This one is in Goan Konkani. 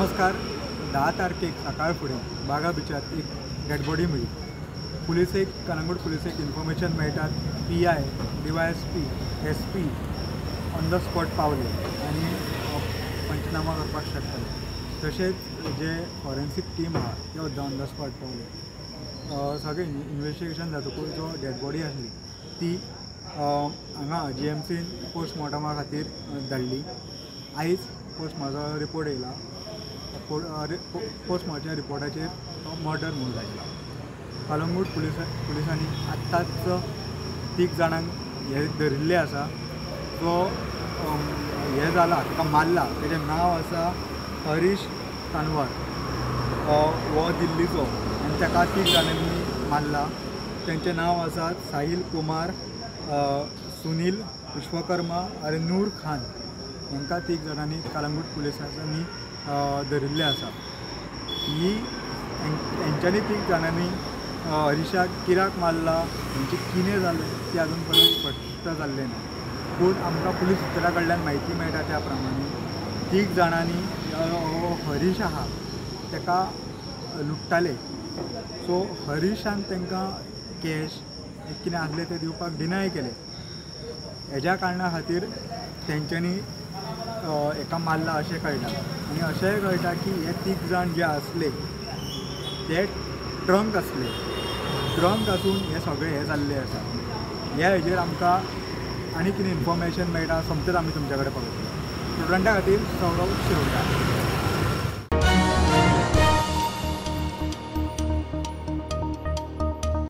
नमस्कार. 10 तारखेक सकाळ फुडें बागा बिचार एक डेड बॉडी मेळ्ळी. पुलिसेक, कलंगूट पुलिसेक इन्फॉर्मेशन मेळटात PI, DYSP, SP on the spot पावले आनी पंचनामा करपाक स्टार्ट केले. तशेंच जे फॉरेन्सीक टीम आहा ते सुद्दां ऑन the spot पावले. सगळें इन्वेस्टिगेशन जातकूच जो डेड बॉडी आसली ती हांगा जीएमसीन पोस्टमॉर्टमा खातीर धाडली. आयज पोस्टमॉर्टमाचो रिपोर्ट येयला. पोस्टमॉर्टमाच्या रिपोर्टाचेर तो मर्डर म्हूण लागला. कलंगूट पुलिसांनी आत्ताच 3 जाणांक हे धरिल्ले आसा. जो हे जाला ताका मारला तेजें नांव आसा हरीश कानवार, हो दिल्लीचो आनी ताका 3 जाणांनी मारला. तेंचें नांव आसा साहील कुमार, सुनील विश्वकर्मा आनी नूर खान. हांकां 3 जाणांनी कलंगूट पुलिसांनी धरिल्ले आसा. ही हेंच्यांनी 3 जाणांनी हरीशाक कित्याक मारला, हेंचें कितें जालें तें अजून पर्यंत स्पश्ट जाल्लें ना. पूण आमकां पुलीस सुत्रा कडल्यान म्हायती मेळटा त्या प्रमाणे 3 जाणांनी हो हरीश आहा ताका लुट्टाले. सो हरीशान तांकां कॅश कितें आसलें तें दिवपाक डिनाय केलें. हेज्या कारणा खातीर तेंच्यांनी हेका मारला अशें कळटा. आनी अशेंय कळटा की हे 3 जाण जे आसले ते ड्रंक आसले. ड्रंक आसून हे सगळें हें जाल्लें आसा. ह्या हेजेर आमकां आनी कितें इन्फॉर्मेशन मेळटा सोमतेच आमी तुमच्या कडेन पावयतले. स्टुडंटा खातीर सौरव शिरोडकार.